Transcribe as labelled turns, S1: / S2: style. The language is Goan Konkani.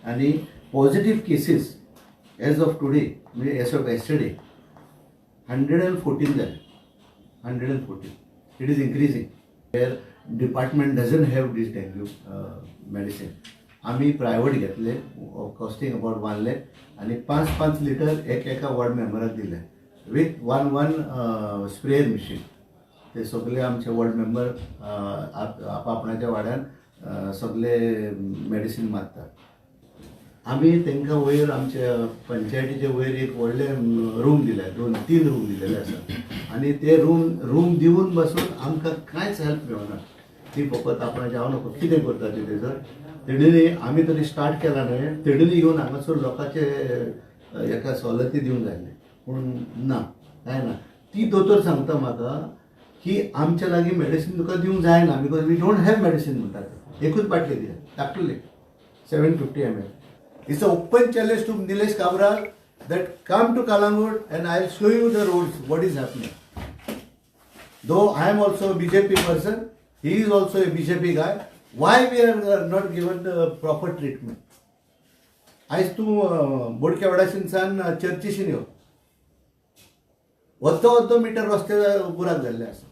S1: आनी positive cases as of today, म्हणजे एज ऑफ येस्टरडे, 114 जाले. 114. It is increasing. Where department doesn't have this dengue medicine, आमी प्रायवेट घेतले, कॉस्टिंग अबाउट 1 लॅक, आनी 5-5 लिटर एक एका वॉर्ड मेंबराक दिले with one one sprayer machine. ते सगळे आमचे वॉर्ड मेंबर आप आपणाच्या वाड्यान सगळे मेडिसीन मारतात. आमी तांकां वयर, आमच्या पंचायतीचे वयर एक व्हडले रूम दिले, दोन तीन रूम दिलेले आसा आनी ते रूम दिवन बसून आमकां कांयच हेल्प मेळना. ती फकत आपणाचे, हांव नको कितें करता ती थंयसर. तेणीनी आमी तरी स्टार्ट केला न्हय, तेणीनी येवन हांगासर लोकांचे हेका सवलती दिवंक जाय आसले, पूण ना, कांय ना. ती दोतोर सांगता म्हाका की आमच्या लागीं मेडिसीन तुका दिवंक जायना because we don't have medicine म्हणटा ते. एकूच बाटली दिल्या धाकटुली, 750 ml. It's a open challenge to Nilesh Cabral that come to Calangute and I show you the roads, what is happening. Though I am also a BJP person, he is also a BJP guy. Why we are not given the proper treatment? आयज तूं बोडक्या वाड्याशीनसान चर्चीशीन यो, अर्दो अर्दो मिटर रस्ते बुराक जाल्ले आसा.